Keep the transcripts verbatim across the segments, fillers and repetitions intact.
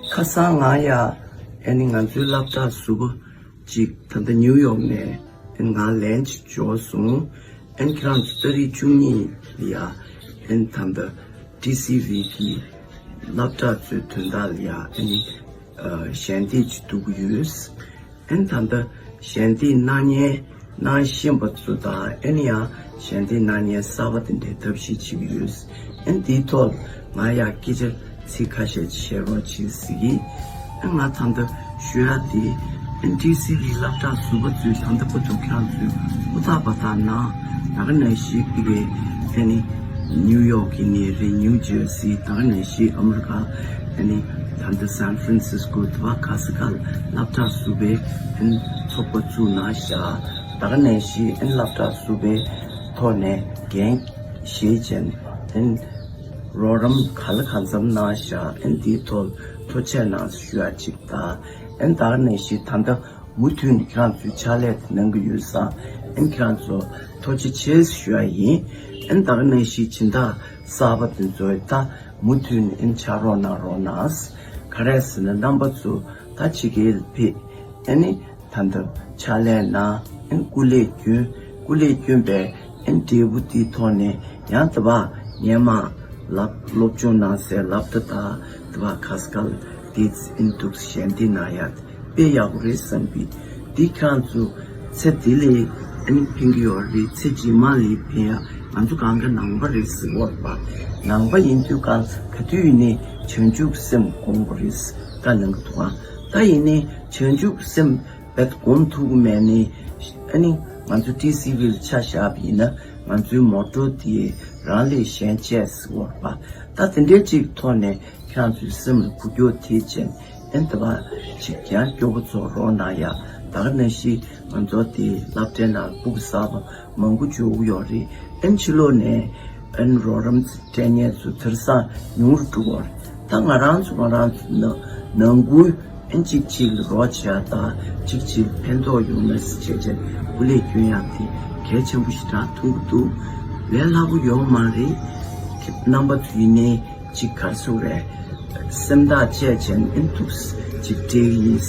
ཁ་སང་ང་ཡ་ཨ་ནི་ང་ཚོའི་སློབ་གྲྭ་ཟུར་པ་ཅིག་ད་ལྟ་ནིའུ་ཡོག་ནས་ཨ་ནི་ང་ལན་ཅིག་འབྱོར་སོང་། ཨ་ནི་ཁྱེད་རང་ཚོ་ཏ་རིག་བཅུ་གཉིས་ལ་ཡ་ཨ་ནི་ད་ལྟ་ཊི་སི་ཝི་གི་སློབ་གྲྭ་ཚོའི་དོན་དག་ལ་ཡ་ཨ་ནི་ཨ་ཞལ་འདེབས་ཅིག་བསྡུ་གི་ཡོད། ཨ་ནི་ད་ལྟ་ཞལ་འདེབས་གནང་མཁན་གནང་བཞིན་པ་ཚོ་དང་ཨ་ནི་ཡང་ཞལ་འདེབས་གནང་མཁན་གསར་པ་དེ་འདྲའི་ཐབས་ཤེས་བྱེད་ཀྱི་ཡོད། ཨ་ནི་དེའི་ཐོག་ང་ཡང་སྐད་ཆ་ཚིག་ཁ་ཤས་བཤད་རོགས་བྱེད་ཟེར་གྱི། ཨ་ནི་ང་ད་ལྟ་ཞུ་ཡག་དེ་ཨ་ནི་ཊི་སི་ཝི་སློབ་གྲྭ་ཟུར་པ་ཚོས་ད་ལྟ་བར་དུ་ཁྱེད་རང་ཚོས་ཧུར་ཐག་པ་དང་ན་ད་ག་ནང་བཞིན་ཕ་གིའི་ཨ་ནི་ནིའུ་ཡོག་གི་ནས་རེད། ནིའུ་ཇར་སི་ད་ག་ནང་བཞིན་ཨ་མི་རི་ཀ་ཨ་ནི་ད་ལྟ་སན་ཧྥ་རན་སིས་ཀོ་དེ་བ་ཁ་སི་ཀལ་སློབ་གྲྭ་ཟུར་པའི་ཨ་ནི་ཚོགས་པ་བཙུགས་གནང་ཤག་ད་ག་ནང་བཞིན་ཨ་ནི་སློབ་གྲྭ་ཟུར་པའི་ཐོག་ནས་འགན་བཞེས་བྱས་ཨ་ནི་རོགས་རམ་ག་ལ་གང་འཚམ་གནང་ཤག་ཨ་ནི་དེའི་ཐོག་ཐུགས་རྗེ་གནང་ཞུ་ཡག་ཅིག་དང་ཨ་ནི་ད་ག་ནང་བཞིན་ད་ལྟ་མུ་མཐུད་ནས་ཁྱེད་རང་ཚོའི་ཕྱག་ལས་དེ་གནང་གི་ཡོད་ཙང་ཨ་ནི་ཁྱེད་རང་ཚོ་ཐུགས་རྗེ་ཆེ་ཞུ་ཡག་ཡིན། ཨ་ནི་ད་ག་ནང་བཞིན་སྦྱིན་བདག་གསར་པ་དེ་ཚོ་ད་མུ་མཐུད་ནས་ཨ་ནི་ཕྱག་རོགས་གནང་རོགས་གནང་། ག་རེ་ཟེར་ན་རྣམ་པ་ཚོ་ད་ཕྱི་རྒྱལ་ཕེབས་ཨ་ནི་ད་ལྟ་ཕྱག་ལས་གནང་ཨ་ནི་སྐུ་ལས་བསྐྱོན་སྐུ་ལས་བསྐྱོན་པའི་ཨ་ནི་འབྲས་བུ་དེའི་ཐོག་ནས་ཡང་དེ་བ་སྔོན་མ་ལབ་སློབ་སྦྱོང་གནང་སའི་སློབ་གྲྭ་དང་དེ་བ་ཁ་སི་ཀལ་དེ་ཨ་ནི་འདུག་ཞལ་འདེབས་གནང་ཡག་དཔེ་ཡག་པོ་རེད་བསམ་གི། འདི་ཁྱེད་རང་ཚོ་ཚེ་འདི་ལ་ཨ་ནི་ཕན་གི་ཡོད་རེད། ཚེ་རྗེས་མ་ལ་ཕན་ཡག་ང་ཚོ་གང་ག་ནང་པ་རེད་ཟེར་བ་རེད་པ། ནང་པ་ཡིན་དུས་གང་ག་དུས་ཡིན་ནའི་བྱང་ཆུབ་སེམས་སྒོམ་དགོས་རེད་བཀའ་གནང་གི་འདུག་ཨ། ད་ཡིན་ནའི་བྱང་ཆུབ་སེམས་རྦད་སྒོམ་ཐུབ་ཀྱི་མེད་ནའི་ཨ་ནི་ང་ཚོ་ཊི་སི་ཝི་ལ་ཆ་བཞག་པ་ཡིན་ན་ང་ཚོའི་མོ་ཊོ་དེ་རང་ལས་གཞན་གཅེས་ཟེར་བ་རེད་པ། ད་དེ་འདྲའི་ཅིག་ཐོག་ནས་ཁྱེད་རང་ཚོའི་སེམས་ལ་འགུལ་སྐྱོད་དེ་བྱས་ཨན་ད་བ་ཅིག་ཀྱང་སྐྱོ་པོ་ཚོ་རོགས་གནང་ཡ། ད་ག་ནང་བཞིན་ང་ཚོ་དེ་སློབ་གྲྭའི་ནང་སྤུ་གུ་གསར་པ་མང་པོ་འབྱོར་གྱི་ཡོད་རེད། ཨན་ཕྱི་ལོགས་ནས་ཨན་རོགས་རམ་སྤྲད་མཁན་ཚོ་དེང་སང་ཉུང་རུ་འགྲོ་གི་ཡོད་རེད། ད་ང་རང་ཚོ་ང་རང་ཚོ་ནང་ནང་ཁུལ་ཨན་གཅིག་གཅིག་ལ་རོགས་བྱེད་ཡ་དང་གཅིག་གཅིག་ལ་ཕན་ཐོགས་ཡོང་ན་ཟེར་བྱས་བྱས་སྐུ་ལས་སྐྱོན་ཡ་དེ་གལ་ཆེན་པོ་ཞེ་དྲག་མཐོང་གི་འདུག་ལས་སླ་པོ་ཡོད་མ་རེད། རྣམ་པ་ཚོ་ཡིན་ནའི་གཅིག་ག་རེ་ཟེར་དགོས་རེད། སེམས་ཐག་བཅད་བྱས་ནས་ཨེ་འདུག་སེ་གཅིག་སྤྲད་ཀྱི་ཡིན།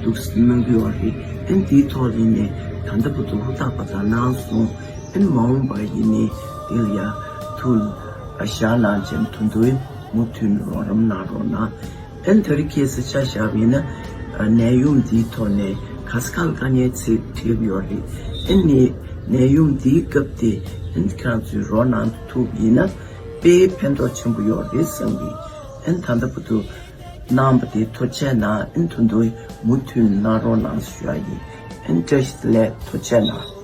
འདུག་སེ་གནང་གི་ཡོད་རེད། ཨེ་འདིའི་ཐོག་ལ་ཡིན་ནའི་ད་ལྟ་བར་དུ་ཧུར་ཐག་པ་དང་གནང་སོང་། ཨེ་མ་འོངས་པ་ཡིན་ནའི་འདི་ལ་ཡ་ཐུགས་ལ་བཞག་གནང་བྱས་ནས་དོན་དུ་མུ་མཐུད་ནས་རོགས་རམ་གནང་རོགས་གནང་། ཨེ་དེ་རིང་ཁ་སང་ཆ་བཞག་པ་ཡིན་ན་ཨ་ནད་ཡམས་འདིའི་ཐོག་ནས་ག་ས་ག་ལ་དཀའ་ངལ་འཕྲད་ཀྱི་ཡོད་རེད། ཨེ་ནི་ནད་ཡམས་འདིའི་སྐབས་དེ་ཨེ་ཁྱེད་རང་ཚོས་རོགས་གནང་ཐུབ་པ་ཡིན་ན། དཔེ་ཕན་ཐོགས་ཆེན་པོ་ཡོད་རེད་བསམ་གི། ཨན་ད་ལྟ་བར་དུ་གནང་བ་དེ་ཐུགས་རྗེ་གནང་། ཨན་ད་དུང་མུ་མཐུད་གནང་རོགས་གནང་ཞུ་ཡ་ཡིན། ཨན་བཀྲ་ཤིས་བདེ་ལེགས། ཐུགས་རྗེ་གནང་།